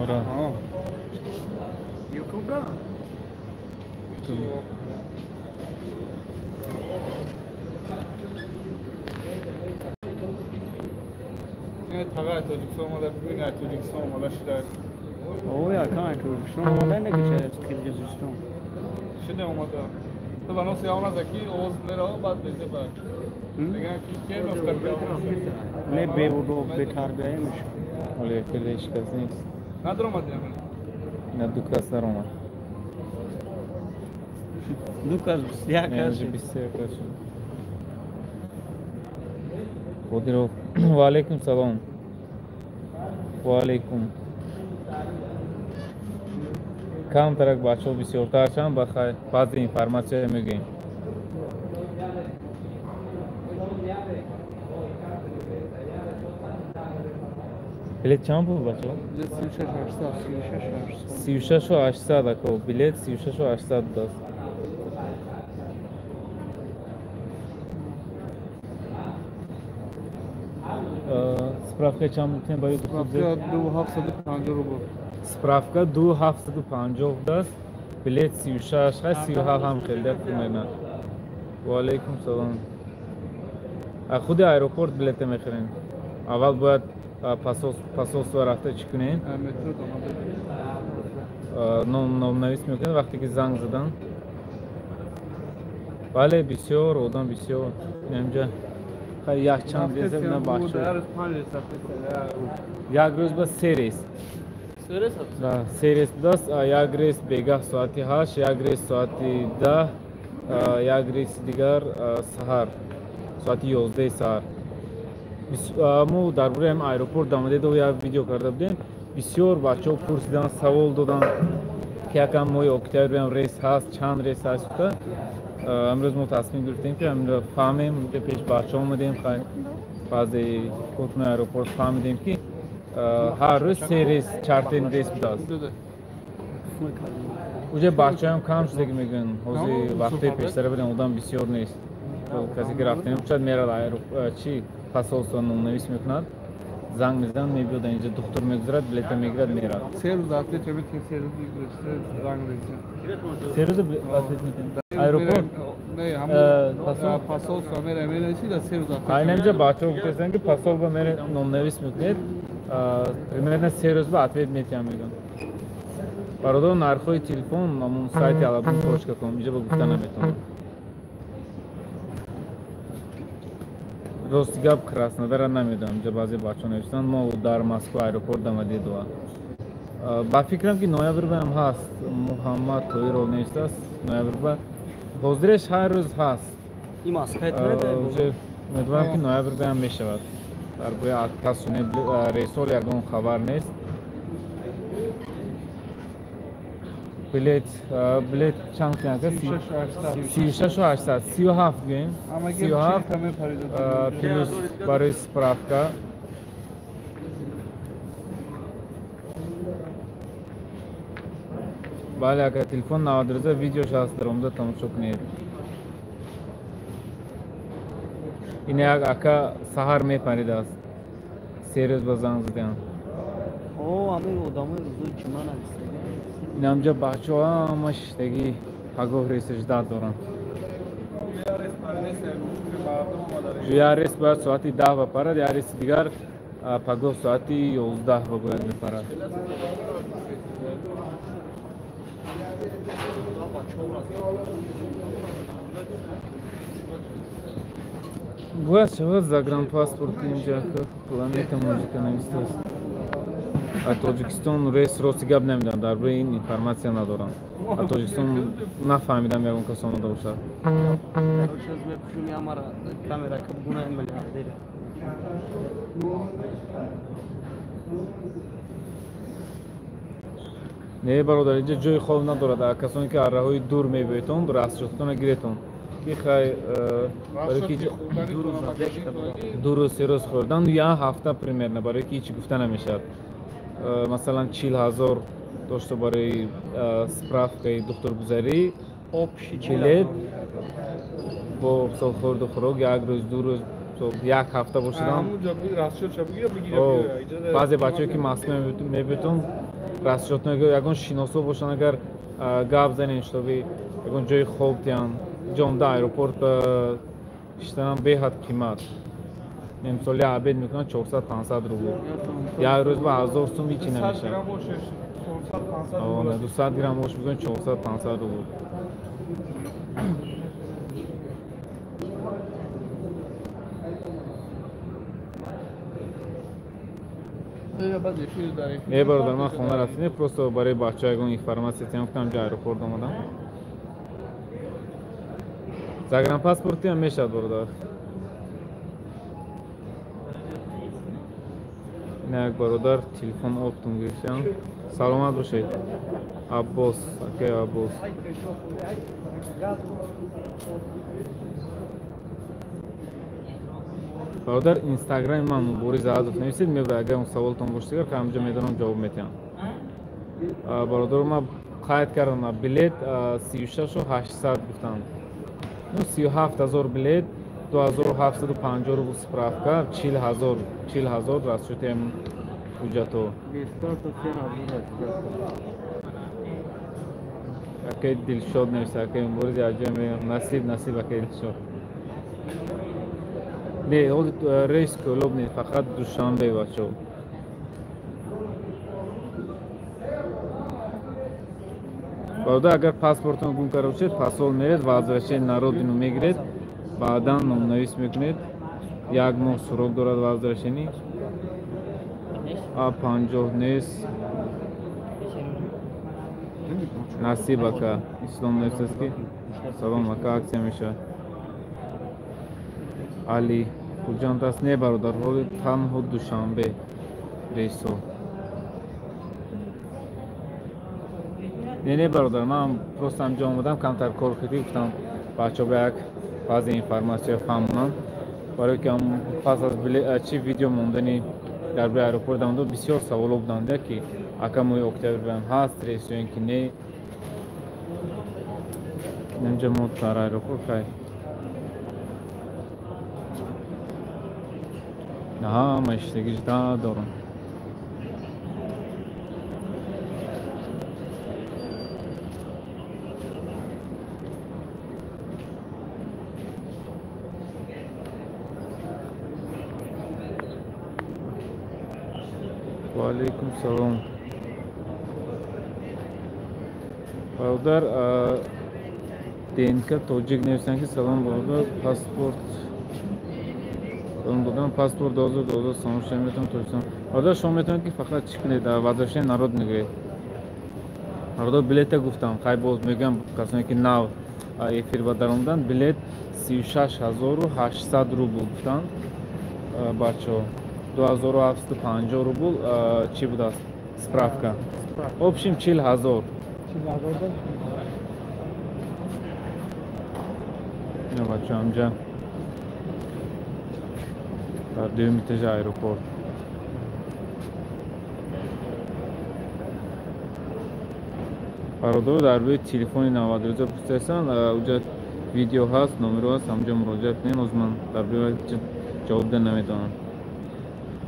Ора. Ютуба? Тоҷикистон омада бибин, Тоҷикистон омада шуда. О, яка Тоҷикистон омада накиша аз Қирғизистон. Шуде омада. Ту ба носи явна заки овоз мерава, баъд безе ба. Мегӯянд ки ке нофтар. Не бевудо бетарбия меша. Оле феъле ҳеҷ кас нест. Надромади ами. На ду кас даромад. Ду кас 21 кас. 21 кас. Қодиров. Ва алейкум салом. Ва алейкум. Камтарак бачаҳо бисёртар шаванд, ба хай баъзе информатсия мегӯем. Билет чанд буд, бачаҳо? 36 800 ако билет 36 800 будааст. Справка чанд мумкин барои Справка 2750 рубл. Справка 2750 будааст. Билет 36 хай 37 ҳам хеле примерно. Ва алейкум салом. Худи аэропорт билета мехарем. Аввал бояд посольство рафта чӣ кунем? Номнавис мекунем вақте ки занг задан. Бале, бисёр одам бисёр. Инҷа як чанд рейс на бача. Як рӯз ба се рейс. Се рейс будааст. Як рейс бегаҳ соати 8, як рейс соати 10, як рейси дигар саҳар соати 11 саҳар. Мо дар бораи ҳам аэропорт Домодедово як видео карда будем. Бисёр бачаҳо пурсиданд, савол доданд, ки якам моҳи октябр ҳам рейс ҳаст, чанд рейс ҳаст гуфта. Имрӯз мо тасмим гирифтем, ки ҳаминро фаҳмем. Пеш бачаҳо омадем, баъзе кортуни аэропорт фаҳмидем, ки ҳар рӯз се рейс, чартерин рейс будааст. Уҷа бачаҳоям кам шуда ки мегӯянд, ҳозир вақтҳои пештара будем, одам бисёр нест. Касе ки рафтем, шояд мерад чи посольство номнавис мекунад, занг мезанад, мебиёд инҷа, духтур мегузарад, билета мегирад, мерад. Се рӯз ответ метиҳем, се рӯз занг мезанем. Се рӯз ответ метиҳем? Аэропорт? Не, ҳамон посольство мераем, менависӣ, да се рӯз ответ. Айна инҷа бачаҳо гуфтаанд, ки посольство мере номнавис мекунед, примерно се рӯз ба ответ метиҳам, мегӯянд. Бародар, нархҳои телефон ҳамон сайти alabun.com инҷа ба гуфта наметавонам. Рости гап Краснодара намедонам, инҷа баъзе бачаҳо навиштанд, мо дар Москва аэропорт Домодедово. Ба фикрам ки ноябр ҳам ҳаст. Муҳаммад Тоиров навиштааст, ноябр ба ҳозиреш ҳар рӯз ҳаст. Ин Москва умедворам ки ноябр ҳам мешавад. Дар бораи отказ рейсҳо ягон хабар нест. Билет чанд қимат? 36 800, 37 гӯем. 37 плюс барои справка. Бале, ака телефон 90 рӯза видеош ҳаст, даромада тамошо кунед. Ин як ака саҳар мепаридааст. Се рӯз ба занг задаам. О, ҳамин одамои рӯзои ҷумъа нависта. Инамҷа бачаҳо ҳама шиштагӣ пагоҳ рейса ждат доранд. Як рейс бояд соати 10 бапарад, як рейси дигар пагоҳ соати 11 ба бояд бипарад. Бояд шавад загранпаспорт инҷа планета музика навистааст. Аз Тоҷикистон рейс рости гап намедонам, дар бораи ин информатсия надорам. Аз Тоҷикистон нафаҳмидам ягон кас омада бошад. Не, бародар, инҷа ҷои хоб надорад. Касоне ки аз роҳҳои дур мебиётон, расчётатонро гиретон. Ки хай барои ки ду рӯз се рӯз хӯрдан, як ҳафта примерно, барои ки ҳеҷ гуфта намешавад. Масалан 40 000 дошта барои справкаи духтургузарӣ, билет бо хӯрду хӯрок як рӯз, ду рӯз, як ҳафта бошадам. Баъзе бачаҳое ки Москва мебиётон, расчётно ягон шиносо бошанд, агар гап занем, чтобы ягон ҷои хоб диҳанд. Ҷомда аэропорт шиштанам беҳад қимат. Мисол як обед мекунанд 400-500 рубл. Як рӯз ба 1000 сум ҳичи намешавад. 200 грамм ош мекунанд 400-500 рубл. Не бародар, ман хона рафтем, просто барои бачаҳо ягон информация тиям, гуфтам ҷо аэропорт омадам. Загранпаспорти ҳам мешавад бародар. Ина як бародар телефон оптом гирифтам. Саломат бошед. Аббос, акай Аббос. Бародар, инстаграми ман Мубориз Аъзов нависед, мебарад, агар он саволтон бошад, дигар ҳамҷо медонам ҷавоб метиҳам. Бародар, ман қайд кардам, билет 36800 гуфтанд. 37000 билет, 2750 рубл справка, 40000, 40000 расчёти ҳуҷҷатҳо. Акай Дилшод нависа, акай Мубориз якҷоя меоям. Насиб, насиб, акай Дилшод. Не, рейс Кӯлоб не, фақат Душанбе, бачаҳо. Бародар, агар паспортон гум карда бошед, посол меред, возвращение на родину мегиред, баъдан номнавис мекунед. Як моҳ срок дорад возвращение. А 50 нест. Насиб ака, Ислом нависаст ки салом ака, аксия мешавад. Али Хуҷанд аст? Не бародар, ҳоли танҳо Душанбе рейсҳо. Не, не бародар, ман просто ҳамҷо омадам, камтар кор кардӣ, гуфтам бачаҳо ба як баъзе информатсия фаҳмонам, барое ки пас аз чи видео мондани дар бораи аэропорт дамондо бисёр саволо буданд, ки ака моҳи октябр биям ҳаст рейс ё ин ки не. Инҷа мо дар аэропорт хай ҳама иштагиш дорам. Ва алайкум салом. Бародар, ДНК тоҷик нависанд ки салом бародар, паспорт додам, паспорт 2012 сомон шуда метавонам Тоҷикистон. Бародар, шумо метавонед ки фақат чӣ кунед, возвращение народ мегӯед. Бародар, билета гуфтам, хай боз мегӯям, касоне ки нав эфир ба даромаданд, билет 36800 рубл гуфтанд бачаҳо. 2750 рубл чӣ будааст? Справка. Общем 40000. Ина бачаҳо ҳамҷа дар дуюми этажи аэропорт. Бародаро, дар рӯи телефони 90 пурсидасан, уҷа видео ҳаст, номеро ҳаст, ҳамҷо муроҷиат кунем. Ҳозир ман дар рӯи ҷавоб дода наметавонам.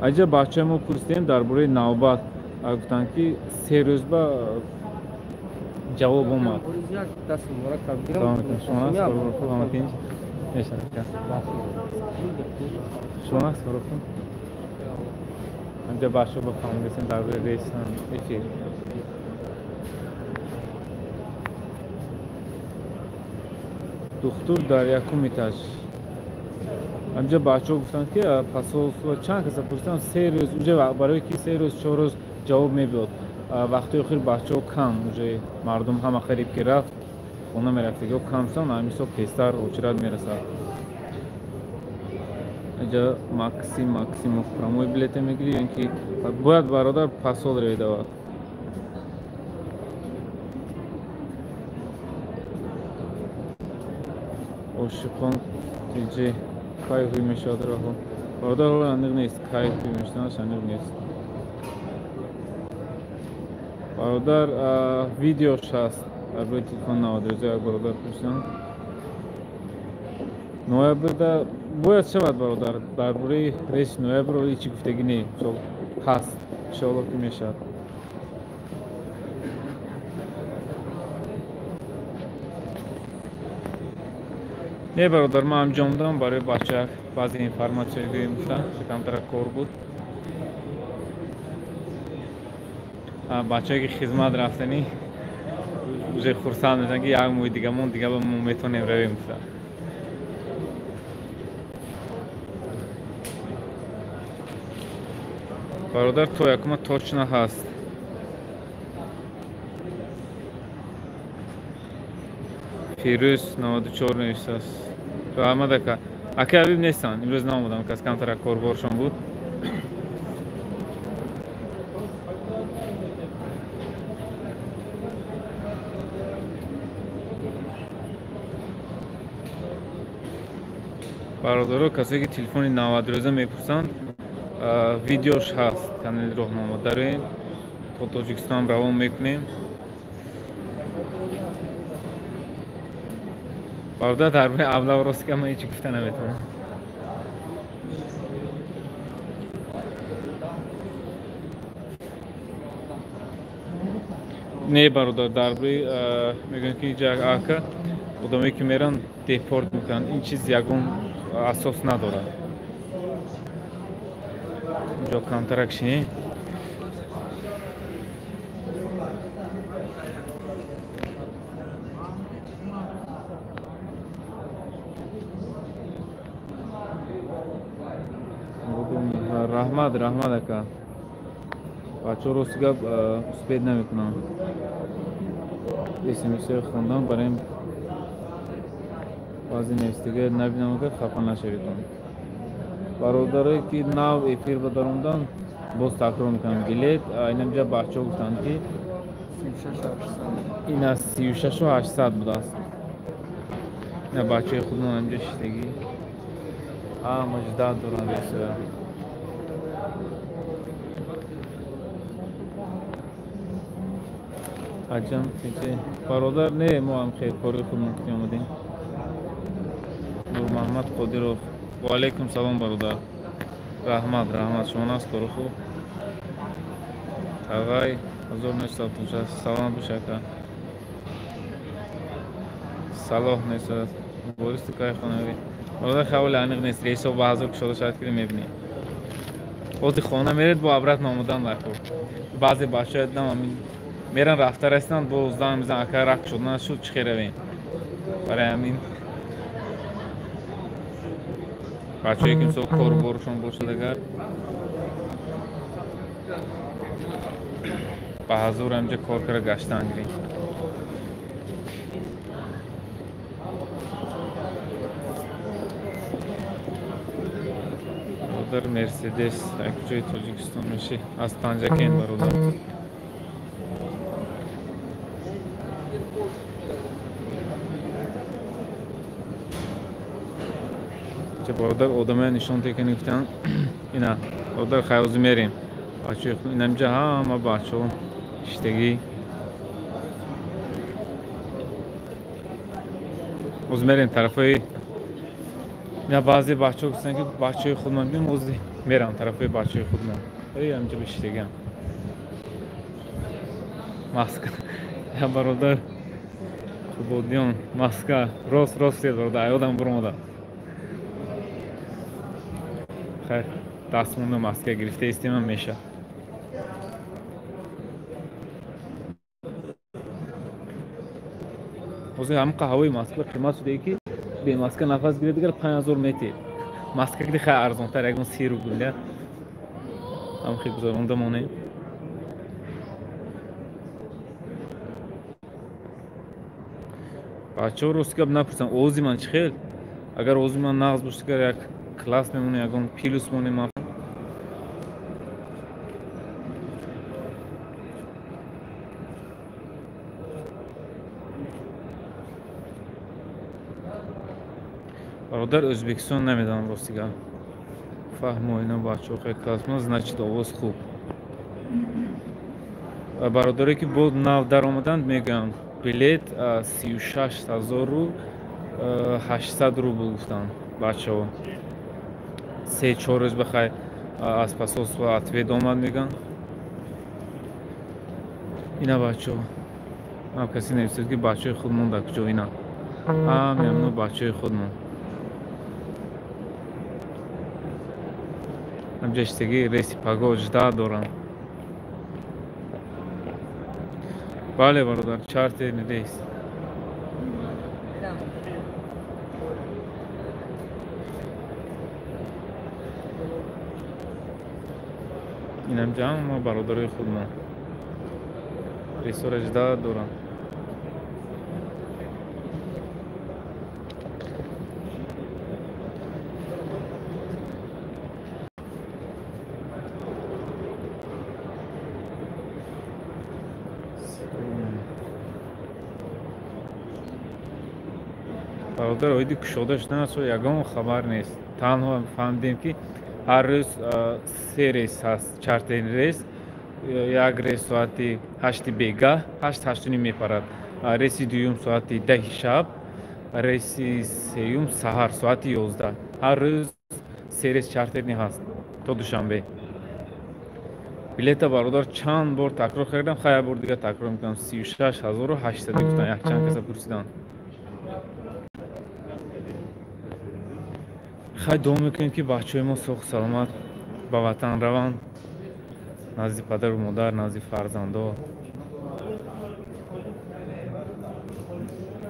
Аҷа бачаҳои мо пурсидем дар бораи навбат, гуфтанд ки 3 рӯз ба ҷавоб омад. Ҳамҷа бачаҳо ба фаҳмидасем дар бораи рейс эфир. Духтур дар якум этаж. Ҳамҷа бачаҳо гуфтанд ки посолство чанд каса пурсидам, 3 рӯз уҷа барои ки 3 рӯз 4 рӯз ҷавоб мебиёд. Вақтҳои охир бачаҳо кам, уҷа мардум ҳама қариб ки рафт хона мерафтагиҳо кам шуданд, ҳамин ҳисоб тезтар очират мерасад. Аҷа Максим Максимов прямой билете мегирӣ ё ин ки бояд бародар посол реведавад. Ошиқон тиҷи кай ҳуй мешавад раҳо? Бародар, ҳоло аниқ нест, кай ҳуй мешавад, аниқ нест. Бародар, видеош ҳаст дар рӯи телефон 90 як бародар пурсиданд. Ноябрда бояд шавад бародар, дар бораи рейси ноябр ҳеҷ гуфтагӣ не, мисол ҳаст, иншоалло ки мешавад. Не бародар, ман ҳамҷо омадам барои бача баъзе информатсия гӯем гуфтам, камтара кор буд. Бачае ки хизмат рафтанӣ уже хурсанд мешаванд, ки як моҳи дига мон, дига мо метавонем равем гуфта. Бародар, то якума точно ҳаст. Фирӯз 94 навиштааст. Раҳмат ака. Ака Ҳабиб нестанд, имрӯз наомадам, кас камтара корборшон буд. Бародаро, касое ки телефони 90 рӯза мепурсанд, видеош ҳаст, канали роҳнамо дароем, то Тоҷикистон равон мекунем. Бародар, дар бораи аблав рост ки ман ҳеҷ гуфта наметавонам. Не бародар, дар бораи мегӯянд ки инҷа ака одамое ки меранд депорт мекунанд, ин чиз ягон асос надорад. Инҷо камтарак шинем. Раҳмат, раҳмат ака. Бачаҳо рости гап успед намекунам. СМС-ҳои хондан барои баъзе навистагиҳои набинам, ака хафа нашавед. Бародарое ки нав эфир ба даромадан, боз такрор мекунам, билет инамҷа бачаҳо гуфтанд ки ин аз 36 800 будааст. Ина бачаҳои худмон ҳамҷа шиштагӣ, ҳама ждат доранд рейсоя. Аҷам тинче бародар, не, мо ҳам хел кори худмон ки омадем. Нурмаҳмад Қодиров, ва алайкум салом бародар. Раҳмат, раҳмат, шумо наст кори хуб? Тағай 1976, салом бош ака. Салоҳ нест, Борис ту кай хонавӣ? Бародар, хаволи аниқ нест, рейсҳо ба ҳазор кушода шавад ки мебинем. Ози хона меред, бо обратно омадан даркор. Баъзе бачаҳо дидам ҳамин меран рафта расиданд, боз занг мезананд, ака рак шуд, нашуд, чӣ хел равем? Барои ҳамин бачаҳое ки мисол коруборшон бошад, агар ба ҳазор ҳамҷа кор кара гаштан гирем. Бародар, Мерседес як ҷои Тоҷикистон меши? Аз Панҷакент бародар. Бародар, одамая нишон текани гуфтанд. Ина бародар, хайр, мерем. Бачаҳои инамҷа ҳама бачаҳо иштагӣ. Оз мерем тарафҳои ина, баъзе бачаҳо гуфтанд ки бачаҳои худмон бим, оз мерам тарафҳои бачаҳои худмон. Эй, ҳамҷа биштагиам. Маска. Я бародар Қубодиён, маска. Рост, рост бародар, аёдам буромада. Хайр, дастмонда маска гирифта истемам меша. Ҳозир ҳамқа ҳавои Москва қимат шудае ки бе маска нафас гиред дигар 5000 метед. Маска гири хай арзонтар, ягон 30 рубл я. Ҳамхи гузаронда монем. Бачаҳо рост гап напурсанд, овози ман чӣ хел? Агар овози ман нағз бошад, дигар як класс мемонем, ягон плюс монем. Бародар, Ӯзбекистон намедонам рости гап. Фаҳмо, ина бачаҳо хеле класс мон, значит овоз хуб. Бародаре ки боз нав даромаданд, мегӯям, билет 36 800 рубл гуфтанд бачаҳо. 3-4 рӯз бахай аз посольство ответ омад мегӯянд. Ина бачаҳо, ҳам касе нависад ки бачаҳои худмон дар куҷо, ина ҳамин бачаҳои худмон. Ҳамҷа иштаги рейси паго жда доранд. Бале бародар, чартерни рейс. Инам ҷамъ ма бародарои худмон рейсҳоро жда доранд. Бародар, оиди кушода шудан аст, ягон хабар нест. Танҳо фаҳмидем, ки ҳар рӯз се рейс ҳаст, чартерни рейс. Як рейс соати 8 бегаҳ, 8:30 мепарад. Рейси дуюм соати 10 шаб, рейси сеюм саҳар соати 11. Ҳар рӯз се рейс чартерни ҳаст то Душанбе. Билета бародар чанд бор такрор кардам, хай як бор дига такрор мекунам. 36800 гуфтан, якчанд каса пурсиданд. Хай дуо мекунем, ки бачаҳои мо соғу саломат ба ватан раванд, назди падару модар, назди фарзандо.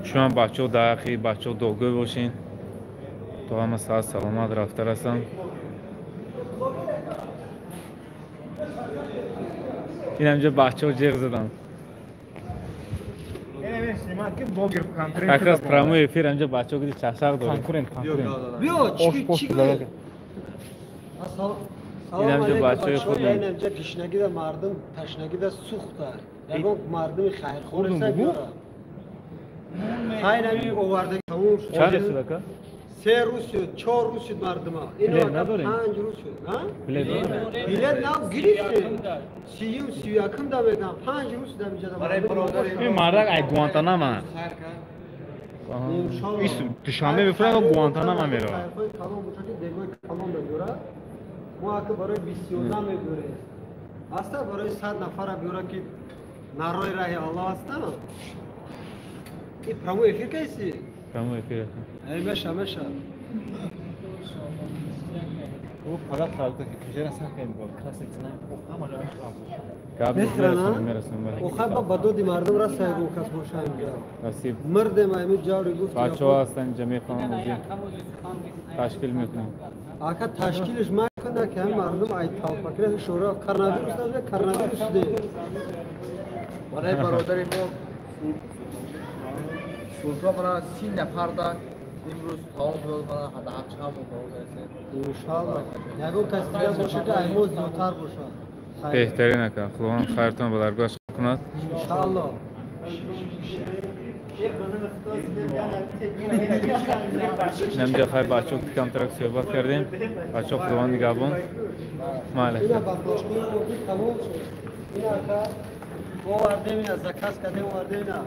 Шумо бачаҳо дар ҳаққи бачаҳо дуогӯй бошен, то ҳама саҳат саломат рафта расанд. Ин ҳамҷа бачаҳо ҷеғ заданд. Как раз прямой эфир, ҳамҷа бачаҳо гиди чашақ дорем. Конкурент, конкурент. Биё, чӣ гӯ? Ин ҳамҷа бачаҳои худмон. Ин ҳамҷа гишнагида мардум, ташнагида сӯхта. Ягон мардуми хайрхор биёра. Хайр ҳамин овардаги тамом шуд. Чанд рӯз шуд, ака? 3 рӯз шуд, 4 рӯз шуд мардума. Ин Билет надорем? 5 рӯз шуд, ҳа? Билет дорем? Билет нав гирифтем. 30-юм, 31-м да мегам, 5 рӯз шуд ҳаминҷа да мардум. Ин мардак ай Гуантанамо. Иншаллоҳ. Ис Душанбе мефурад, Гуантанамо меравад. Хайрхои калон бошад, ки дегои калон мебиёрад. Мо ака барои 21 мебиёрем. Аста барои 100 нафара биёра, ки нарои раҳи Аллоҳ ҳастанд. И прямой эфир кайси? Прямой эфир. Эй, меша, меша. О, фақат халта ки куҷара сар кардем, бо красный цена, ҳама ҷо мехӯрам. Гап Мехӯранд, мерасонем, бале. Охир ба доди мардум раса ягон кас боша инҷа. Насиб. Мирдем ами ҷаври гуфт. Бачаҳо ҳастанд инҷа, мехоҳам ози ташкил мекунем. Ака ташкилш макунда, ки ҳам мардум ай талпакра шӯра коронавирус набуда, коронавирус де. Барои бародари мо Султон мана 30 нафар да имрӯз таом дод, мана ҳадди чанд таом додем. Иншаллоҳ. Ягон кас дига боша, ки ай мо зиёдтар боша. Беҳтарин ака, Худованд хайртон ба даргоҳаш кунад. Иншаллоҳ. Инамҷа хай бачаҳо камтарак суҳбат кардем. Бачаҳо Худованд нигаҳбон. Майли. Ина бардоштҳои обӣ тамом шуд. Ина ака овардем, ина заказ кардем, овардем, ина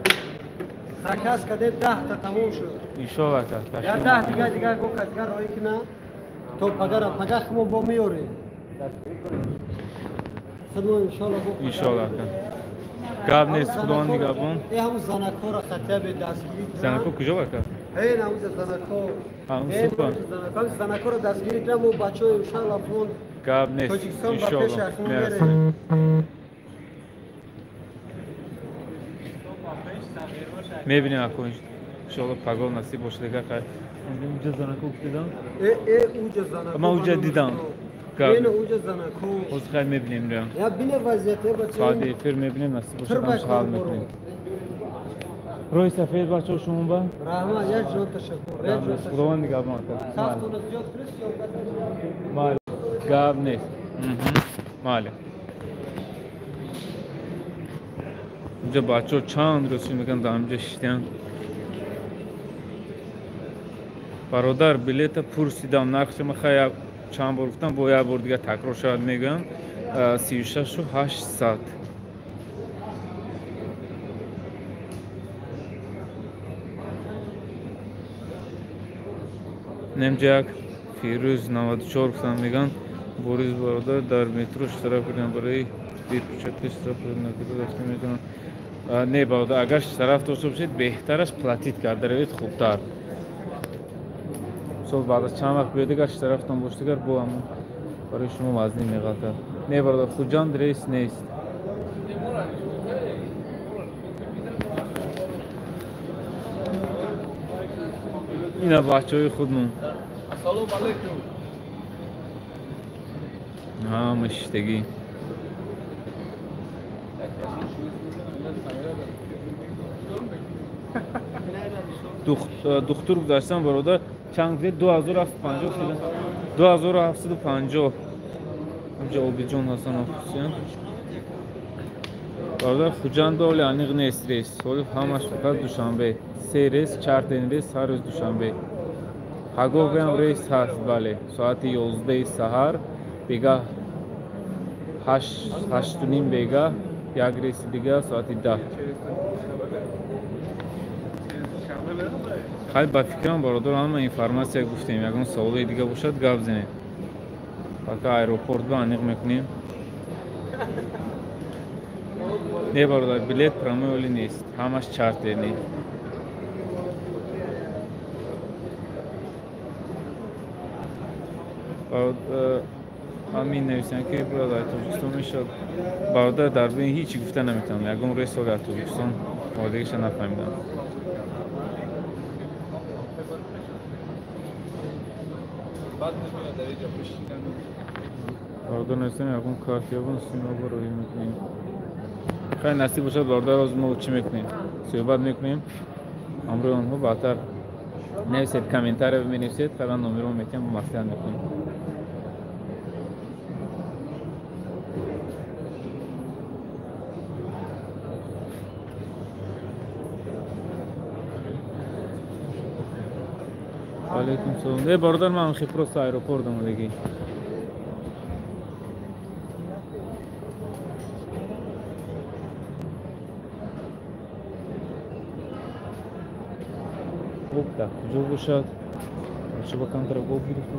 заказ кардем, 10 та тамом шуд. Иншоллоҳ ака. Я 10 дига дига ягон кас дига роҳӣ кина то пагара, пага хумо бо меорем. Худмо иншоллоҳ бо Иншоллоҳ ака. Гап нест, Худованд нигаҳбон. Э, ҳамун занакҳоро хатия бе дастгирӣ кунам. Занакҳо куҷо ака? Э, ҳамун занакҳо. Ҳамун Э, супер. ҳамун занакҳоро дастгирӣ кунам, мо бачаҳо иншоллоҳ фон Гап нест. Тоҷикистон ба пеш Иншоллоҳ. ахмон Мерасонем. мерем. Мебинем ако иншоллоҳ пагоҳ насиб бошад дигар хай. Уҷа занакҳо дидам? Э, э, уҷа занакҳо. Ман уҷа дидам. Гап. Ена уҷа занакҳо. Ҳозир хай мебинем рям. Я бине вазъият, э, бачаҳо. Баъди эфир мебинем, насиб бошад, Тирбай ҳамаш ҳал кор мекунем. боро. Рӯи сафед бачаҳо шумо ба? Раҳмат, як ҷон ташаккур. Як ҷон ташаккур. Худованд нигаҳбон ака. Сахтона зиёд кунед, сиёбат. Майли. Гап нест. Майли. Инҷа бачаҳо чанд рӯз шуд мегӯянд дар ҳамҷа шиштианд. Бародар, билета пурсидам, нархша ма хай чанд бор гуфтам, бо як бор дига такрор шавад мегӯям. 36 800. Немҷа як Фирӯз 94 гуфтам мегӯянд. Борис бародар, дар метро штраф кардам барои бепечатка, штраф накарда рафта метавонам. Не бародар, агар штраф дошта бошед, беҳтараш платить карда равед хубтар. Мисол баъд аз чанд вақт биёд, агар штрафтон бошад, агар бо ҳамон Барои шумо вазнин меғалтад. Не бародар, Хуҷанд рейс нест. Ина бачаҳои худмон. Ассалому алайкум. Ҳама шиштагӣ. Духтур гузаштан бародар чанд гуфтед? 2750 шуда. 2750. Ҳамҷа Обиҷон Ҳасанов Ҳусейн. Бародар Хуҷанд оли аниқ нест рейс. Ҳоли ҳамаш фақат Душанбе. Се рейс, чартен рейс ҳар рӯз Душанбе. Пагоҳам рейс ҳаст, бале. Соати 11 саҳар, бегаҳ 8:30 бегаҳ, як рейси дигар соати 10. Хай ба фикрам бародар ҳама информатсия гуфтем. Ягон саволе дига бошад гап занед. Пока аэропорт ба аниқ мекунем. Не бародар, билет прямой оли нест. Ҳамаш чартерни. Ҳамин нависанд ки бародар Тоҷикистон мешавад. Бародар дар бин ҳеҷ гуфта наметавонам. Ягон рейс оли аз Тоҷикистон омодагиша нафаҳмидам. Бародар нависанд ягон карт ягон сима роҳӣ мекунем. Хай насиб бошад бародар, ҳозир мо чӣ мекунем? Суҳбат мекунем ҳамроҳи онҳо. Баъдтар нависед, комментария менависед, фақат номерро метиҳам, маслиҳат мекунем. Алейкум салом. Не бародар, ман хи просто аэропорт омадагӣ. Об дар куҷо бошад? Чӣ ба камтар об гирифта?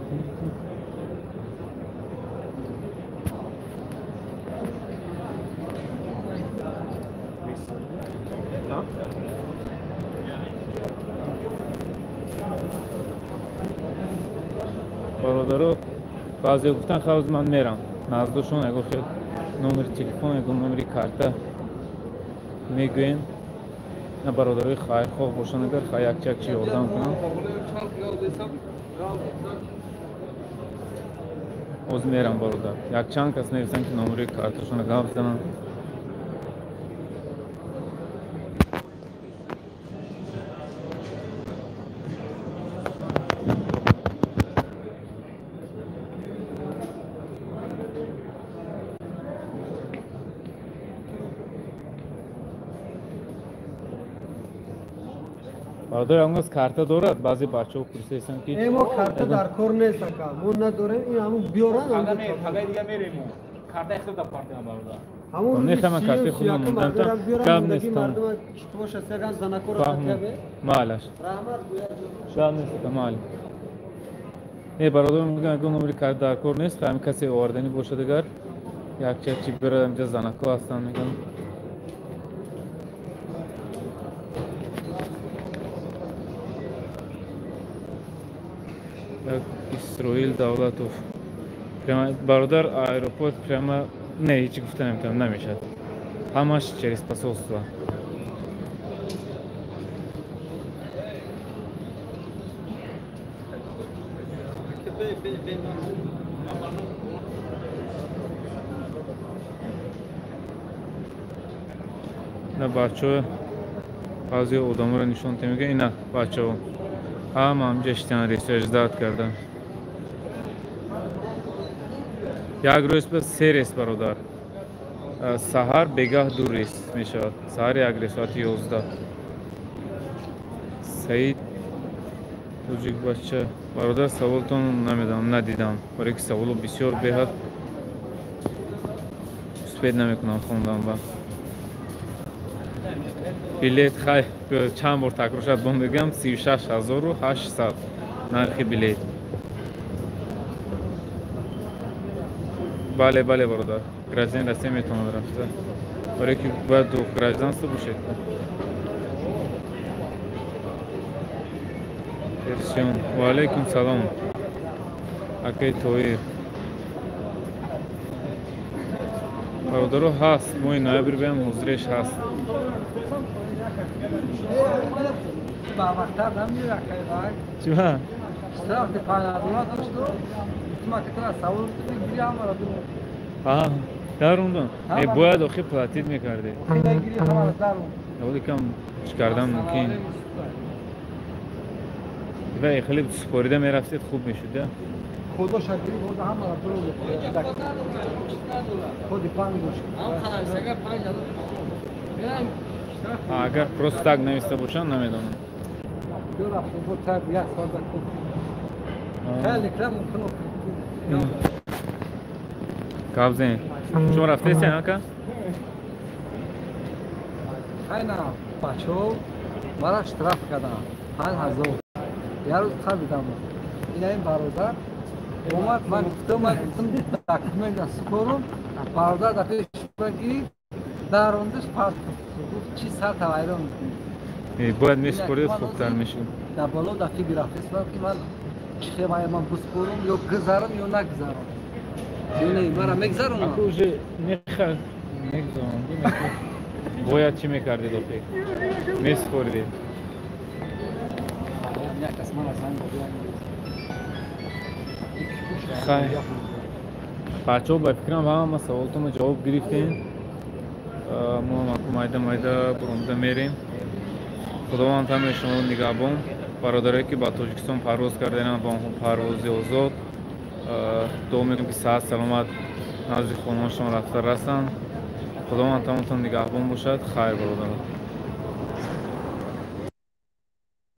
Бародаро баъзе гуфтан хавз ман мерам наздошон ягон хел номери телефон, ягон номери карта мегӯем. На бародарои хайрхоҳ бошанд агар хай якчи ёрдам кунам. Оз мерам бародар. Якчанд кас нависанд ки номери карташонро гап зананд. Бародар ягон карта дорад? Баъзе бачаҳо пурсиданд ки мо карта дар кор нест ака, мо надорем, ин ҳамун биёранд. Пагай дига мерем мо. Карта хел да партиям бародар. Ҳамун нехама карти худам мондам. Гап нест там. Боша сеган занакора қатябе. Маалаш. Раҳмат гӯяд. Шад нест маал. Не бародар мегӯянд ягон номери карта дар кор нест, ҳамин касе оварданӣ бошад агар якча чи биёрад, инҷа занако ҳастанд мегӯянд. Исроил Давлатов. Прямо бародар аэропорт прямо не ҳеҷ гуфта наметавонам, намешавад. Ҳамаш через посольство. На бачаҳо баъзе одаморо нишон мегӯянд, ина бачаҳо ҳама ҳамҷа шитан рейсо ждат кардан. Як рӯз ба се рейс бародар. Саҳар бегаҳ ду рейс мешавад. Саҳар як рейс соати 11. Саид тоҷикбача бародар саволтон намедонам, надидам. Барои ки саволо бисёр беҳад успед намекунам хондан ба. Билет хай чанд бор такрор шуд бо мегӯям 36800 нархи билет. Бале, бале бародар, гражданин Россия метавонад рафта. Барои ки бояд гражданство бошед. Эрсион, ва алайкум салом. Акай Тоир. Бародаро ҳаст, моҳи ноябр биям ҳозиреш ҳаст. Чима? Дарундам. Бояд охи платит мекардед. Кам чӣ кардан мумкин. Ва хеле супорида мерафтед, хуб мешуд, да? Худо шакри боз ҳамаро дуруг худи панг. Агар просто так нависта бошанд, намедонам. Гап зен. Шумо рафтесен, ака? Хайна, бачаҳо мара штраф карданд 5000. Як рӯз қабидам. Ина ин бародар омад, ман гуфтам, документ супорум, бародар дар пеши ман гирифт, дарондаш парт гуфт, чӣ сар тавайрон мекунӣ? Бояд месупорид, хубтар мешуд. Дар боло дар фикр рафтестам, ки ман чӣ хел ман бисупорум, ё гузарам, ё нагузарам. Ё не, мара мегузаронам. Аку уже мехар мегузаронам. Бояд чӣ мекардед охир? Месупоридед. Хайр. Бачаҳо, ба фикрам ҳама саволтонро ҷавоб гирифтем. Мо ҳам аку майда майда буромда мерем. Худованд ҳамаи шуморо нигаҳбон. Бародарое ки ба Тоҷикистон парвоз кардаанд, ба онҳо парвози озод. Дуо мекунем, ки саҳат саломат назди хонаҳошон рафта расанд. Худованд ҳаматон нигаҳбон бошад. Хайр, бародарон.